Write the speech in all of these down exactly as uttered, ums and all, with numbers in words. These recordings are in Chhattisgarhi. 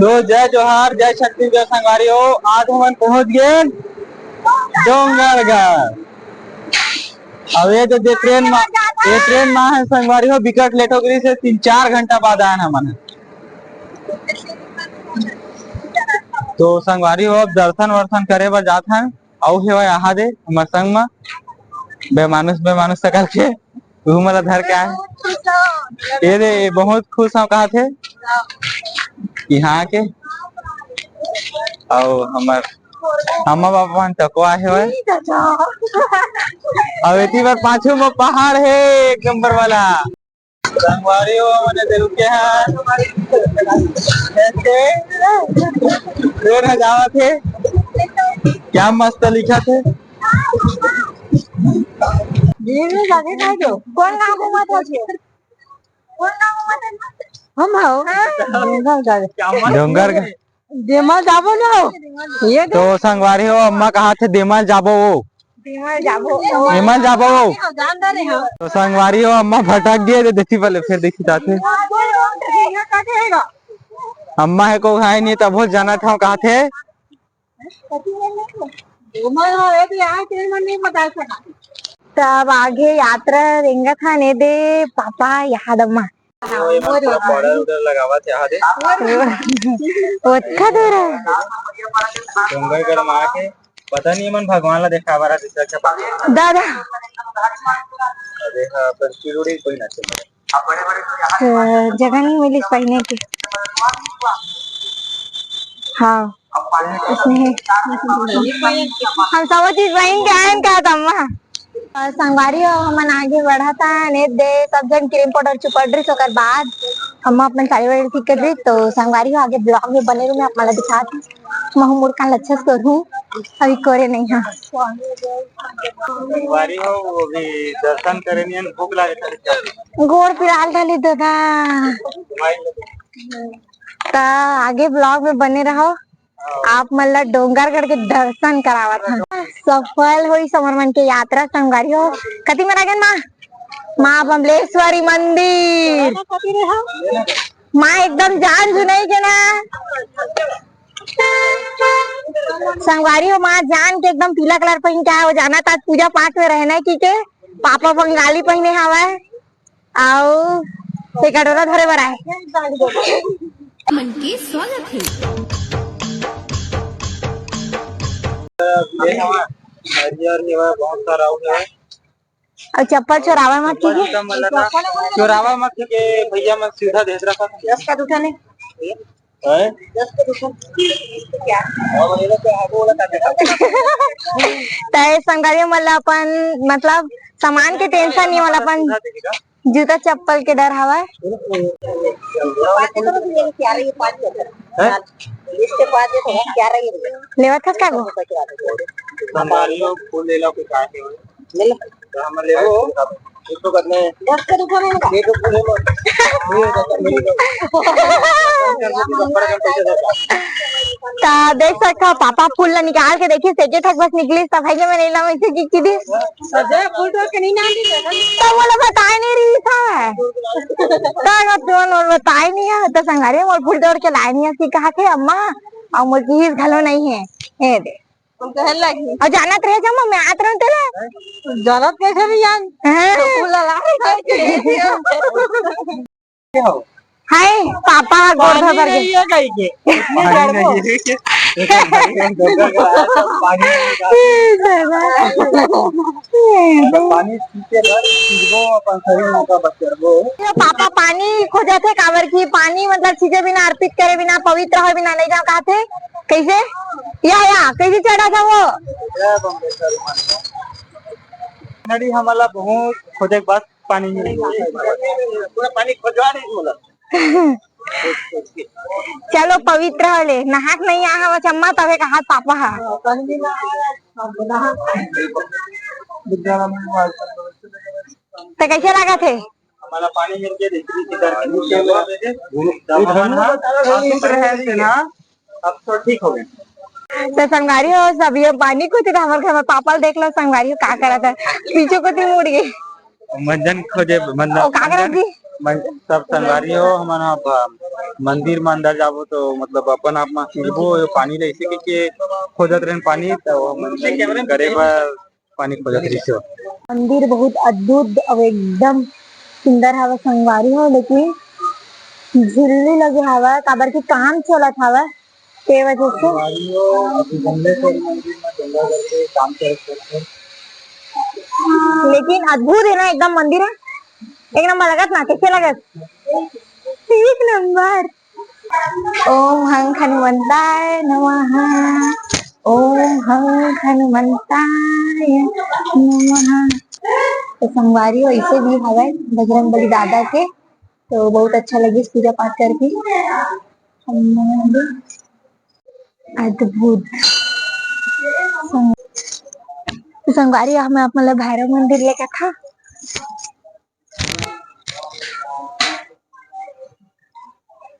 तो जय जोहार, जय छत्तीसगढ़ संगवारी हो। आज हमन पहुंच गए डोंगरगढ़। अब ये जो, जे ट्रेन मा, ये ट्रेन मा है संगवारी हो, बिकट लेट हो गई से तीन चार घंटा बाद आए हमन। तो संगवारी हो, अब दर्शन वर्शन करे बर जात हन। अउ हेवय आहा दे हमर संग मा बेमानुस, बेमानुस सकल के, तू मोला धर के आए। ये दे, ये बहुत खुश हव कहा थे यहाँ के। अउ हमर अम्मा बाबा मन तको आए हेवय। अउ एती बर पाछू मा पहाड़ हे एक नंबर वाला। संगवारी हो, मने दे रुके हैं। ऐसे रोड ह जावत हे। क्या मस्त लिखत हे। धीरे जाके खाए दो। कौन गाँव घूमत हो छे? कौन गाँव घूमत हो? हम हो। हाँ। डोंगरगढ़। डोंगरगढ़। देमल जाबो ना हो। ये दे। तो संगवारी हो, अम्मा कहा थे देमल जाबो वो। देमल जाबो। देमल जाबो वो। जान दे रहे हो। तो संगवारी हो, अम्मा भटक दिए दे, देखी पहले, फिर देखी जाते। अम्मा हे को खाए नहीं, तब हो जाना था, कहा थे। तब आगे यात्रा रेंगत हन ए दे पापा, यहाँ दे अम्मा। हाँ, एमन पूरा पाउडर उडर लगावत हे, आहा दे। ओतका दूर हे। डोंगरगढ़ मा आके पता नहीं एमन भगवान ला देखाय बर आथे, अच्छा, अच्छा। दादा। अरे हाँ, पर चिड़ुड़ी कोई ना चले। अ, जगह नहीं मिली पहने की। हाँ। हम सब चीज बहिन के आयन का तम्मा। अ, संगवारी हो, हमन आगे बढ़त हन, ए दे सब जन क्रीम पाउडर चुपड़ रहिस, ओकर बाद हम अपन साड़ी वाड़ी ठीक कर रही, तो संगवारी हो आगे ब्लॉग में बने रहू, मैं आप मन ला दिखात हूँ। महू मुड़ कान लच्छस कर हूँ, अभी कोरे नहीं हाँ। संगवारी हो, वो भी दर्शन करे नियन भूख लागे था। गोड़ पिराल डाली दादा। ता आगे ब्लॉग में बने रहो। आप मन ला डोंगरगढ़ के दर्शन करावत हन। सफल होई समर मन के यात्रा संगवारी हो। कति मन आगेन माँ? माँ बमलेश्वरी मंदिर। माँ एकदम जान जुनई के ना। संगवारी हो माँ जान के एकदम पीला कलर पहिन के आए हो जाना तात पूजा पाठ में रहना है कि के पापा बंगाली पहिने हवा है। अउ ये कटोरा धरे बर आए। मन के स्वागत हे। हरियर हेवय, बहुत सारा अउ हेवय। अउ चप्पल चोरावा मत कीजिए। चप्पल एकदम अलग हे। चोरावा मत कीजिए, भैया मन सीधा देत रखा। दस का दूठा नहीं। हैं? त ए संगवारी मन ला अपन मतलब सामान के टेंशन नहीं वाला अपन जूता चप्पल के डर हवय। हैं? लेवत हस का गो? संगवारी हो फूल ले लो, कुछ आके ले लो। तो हम ले लो। दस का दूठा नहीं होगा। त देख सकत हव, पापा फूल ला निकाल के देखिस, एके ठक बस निकलिस, त भाई के मैं नहीं लाऊं, ऐसे की, की दिस। अजय फूल तोड़ के नहीं ना दी। त मोला बताए नहीं रहिस हे। त अगर तुमन मोला बताए नहीं हे, त संगवारी मोर फूल तोड़ के लाए नहीं हे, कि कहा थे अम्मा, अउ मोर किहिस घलो नहीं हे। ए दे। हम कहे लगी। अउ जानत रहे जब मैं आत रहूं तेला। जानत कैसे नहीं जान? हाँ। तो फूल ला ला। हाय, पापा गोड़ धो करके। पानी नहीं है कहीं के। पानी नहीं है। पानी नहीं है। पानी पीके बस पीबो, अपन शरीर में का बच करबो। ये पापा पानी खोजत हे, काबर कि पानी मतलब छींचे बिना, अर्पित करे बिना, पवित्र होय बिना नहीं जाओ कहाथे। कैसे? या, या, कैसे चढ़ा था वो? जय बम्बे सर। नदी हमला बहुत खोजे के बाद पानी मिल गया। पूरा पानी खोजवा नहीं बोला। चलो पवित्र हो ले, नहाक नहीं आहा वो चम्मा तबे कहा पापा हा। त कैसे लगा थे? हमला पानी मिल के देखी थी घर के नीचे में। अब तो ठीक हो गए। त संगवारी हो, सब ये पानी खोजथे त हमर घर में पापा ल देख लो, संगवारी हो का करत हे, पीछू कोती मुड़ गे। मंजन खोजे, मंजन, ओ, का करत जी? मंजन, सब संगवारी हो, हमन ह, मंदिर में अंदर जाबो तो मतलब अपन आप में सींचबो, ये पानी ले इसे के, के खोजत रहन पानी, तो वो मंदिर करे बर पानी खोजत रहिस। मंदिर बहुत अद्भुत अउ एकदम सुंदर हवय संगवारी हो, लेकिन झिल्ली लगे हवय, काबर कि काम चलत हवय, ते वजह से। लेकिन अद्भुत है ना एकदम मंदिर है, एक नंबर लगत ना, कैसे लगत? एक नंबर। ओम हं हनुमंताय नमः, ओम हं हनुमंताय नमः। तो संगवारी हो, ऐसे भी हवय बजरंग बली दादा के, तो बहुत अच्छा लगिस पूजा पाठ करके। अद्भुत। संग-, संगवारी हो, मैं आप मन ला भैरव मंदिर लेके था।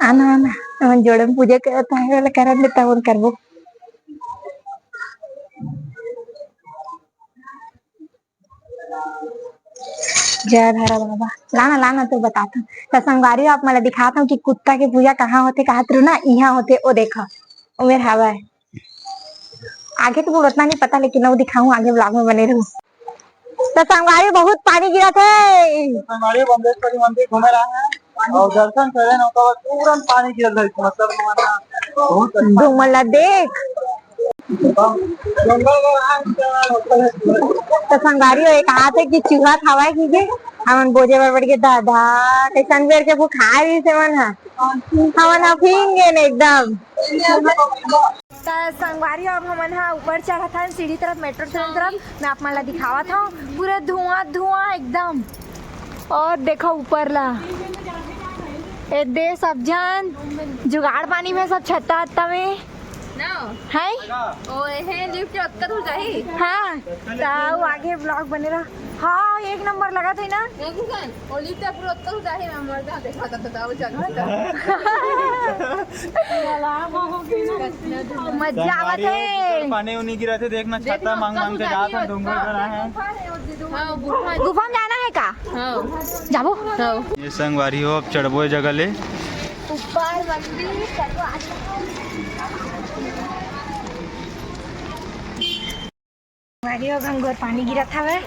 आना, आना, हमन जोड़े में पूजा करत हन, ओला करन दे, तब ओला करबो। जय भैरव बाबा। लाना, लाना, तो बताता हूँ। तो संगवारी, आप मन ला दिखाता हूँ कि कुत्ता के पूजा कहाँ होथे, कहाँ थरू ना, इहाँ होथे, ओ देखा, ओ मेर हवय। आगे तो मोला उतना नहीं पता, लेकिन वो दिखाऊं आगे vlog में, बने रहू। तो संगवारी बहुत पानी गिरत हे। संगवारी बम्लेश्वरी मंदिर घूमे रहे हैं और दर्शन करे ना, ओकर बाद तुरंत पानी गिरल है, मतलब बहुत अच्छा। घूमल ला देख। जंगल में रहे हैं, तो संगवारी हो, एक हाथ है कि चूहा खावा की के, हमन बोजे बर बढ़ के दादा, कैसन बेर के भुखाए रही से मन हा, हमन हा भींग गए एकदम। त संगवारी, अब हमन ह ऊपर चढ़त हन सीढ़ी तरफ, मेट्रो ट्रेन तरफ। मैं आप मन ला दिखावत हव, पूरा धुआं धुआं एकदम। और देखो ऊपर ला, ए दे सब झन जुगाड़ पानी में सब छत्ता हत्ता में ना। है। ओ, एहे लिफ्ट ओतका दूर जाही। हाँ, त आगे vlog बने रहा। हाँ, एक नंबर लगत है ना। वो लिफ्ट पूरा ओतका दूर जाही, मैं मर जा, देखा था, बताओ, जगह था। मजा आवत हे। पानी उनी गिरत हे, देखना, छत्ता मांग मांग के जात हन, डोंगर गड़ा है। हाँ, गुफा। गुफा में जाना है का? हाँ। जाबो? हाँ। ये संगवारी हो, अब चढ़बो ए जगह ले। ऊपर मंदिर, चढ़बो आगे। संगवारी हो, घनघोर पानी गिरत हवय,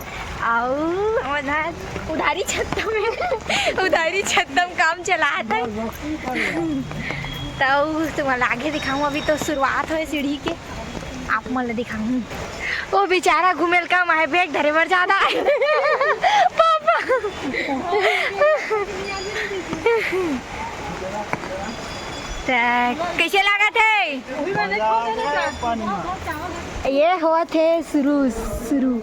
अउ हमन उधारी छत्ता में, उधारी छत्ता में काम चलात हन। त तुमन ला आगे दिखाऊं, अभी तो शुरुआत होय सीढ़ी के, आप मन ला दिखाऊं। ओ बेचारा घुमेल कम आहे, बैग धरे बर जादा आहे। पापा। त कैसे लागत हे? ये होवत हे शुरू, शुरू।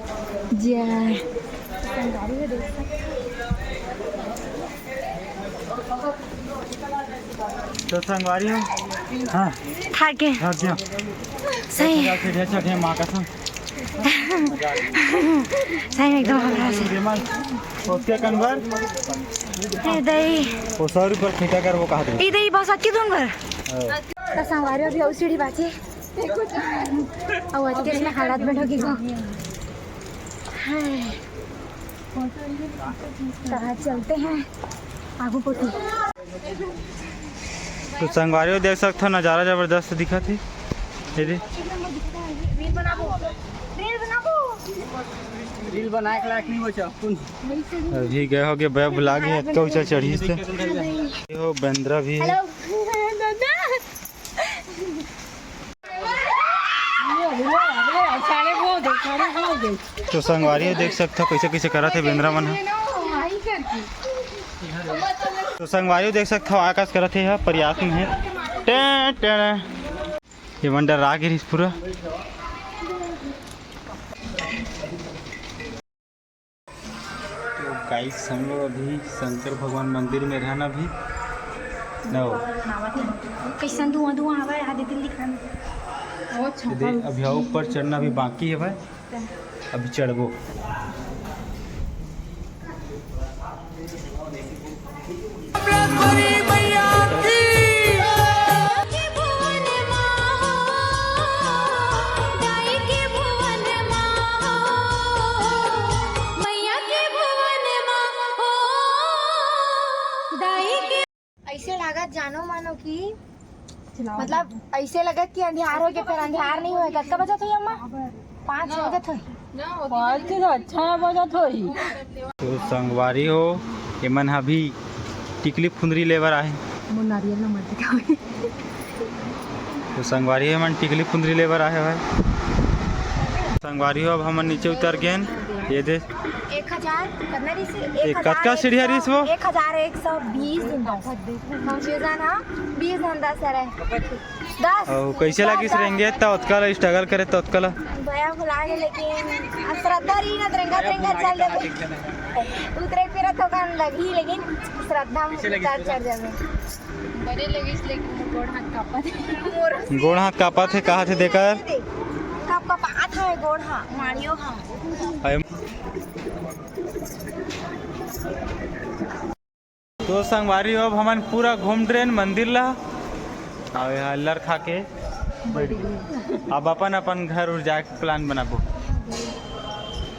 जय। तो संगवारी हो, हाँ, थाके। थाक गया। सही। सीढ़िया चढ़े, माँ कसम। सही में एकदम हमरा से। ओके कन्वर। ए दई। वो सौ रुपये खींचा कर वो कहा दे। ए दई, बस अक्की दूंगर। हाँ। त संगवारी अभी अउ सीढ़ी बाचे। अउ अतके में हालत बैठो की गो। हाय। त चलते हैं आगू कोती। तो संगवारी हो देख सकथव, नजारा जबरदस्त दिखत हे। ये दे। रील बनाए के लायक नहीं बचा। अभी गए होगे, बैग भुला गए, अतका ऊंचा चढ़ी से। ये हो बेंदरा भी है। तो संगवारी हो देख सकथव, कैसे कैसे करत हे बेंदरा मन ह। तो संगवारी हो देख सकथव, आकाश करत हे, प्रयास में हे। टे, टे। ये मन डरा गे रिहिस पूरा। तो गाइस, हम लोग अभी शंकर भगवान मंदिर में रहन अभी। नो। कैसन धुआं धुआं हवा है, आधे दिन दिखाना। ओ, छाता दे, अभी ऊपर चढ़ना अभी बाकी है भाई, अभी चढ़बो। ऐसे लागत जानो मन कि मतलब ऐसे लगत कि अंधियार हो के, फिर अंधियार नहीं होय। कतका बजत होही अम्मा? पाँच बजत होही। पाँच के तो अच्छा बजत होही। तो संगवारी हो, एमन ह अभी टिकली फुंदरी लेबर आहे। मोर नारियल न मत दिखावे। तो संगवारी हो, एमन टिकली फुंदरी लेबर आहे भाई। संगवारी हो, अब हमन नीचे उतर गेन। ये दे एक हजार, कतना रिहिस? एक हजार कतका सीढ़िया रिहिस वो? एक हजार एक सौ बीस दिन बस। हम सीजन ह बीस घंटा सरे। दस। अउ कैसे दस, लागिस दस। रेंगे त ओतका ला struggle करे त ओतका ला? भया भुला गे, लेकिन अब श्रद्धा रही ना, रेंगा रेंगा चल देबे। उतरे फिरत थोकन लगही, लेकिन श्रद्धा में उतार चढ़ जाबे। बने लगिस, लेकिन मोर गोड़ हाथ कांपत हे। मोर गोड़ हाथ कांपत हे, कहा थे देकर? कब कब हाथ है गोड़ हा, मारियो हा। अरे। तो संगवारी हो, अब हमन पूरा घूम डरेन मंदिर ला। अउ यहाँ लर खा के बैठ गए। अब अपन अपन घर उर जाए के plan बनाबो।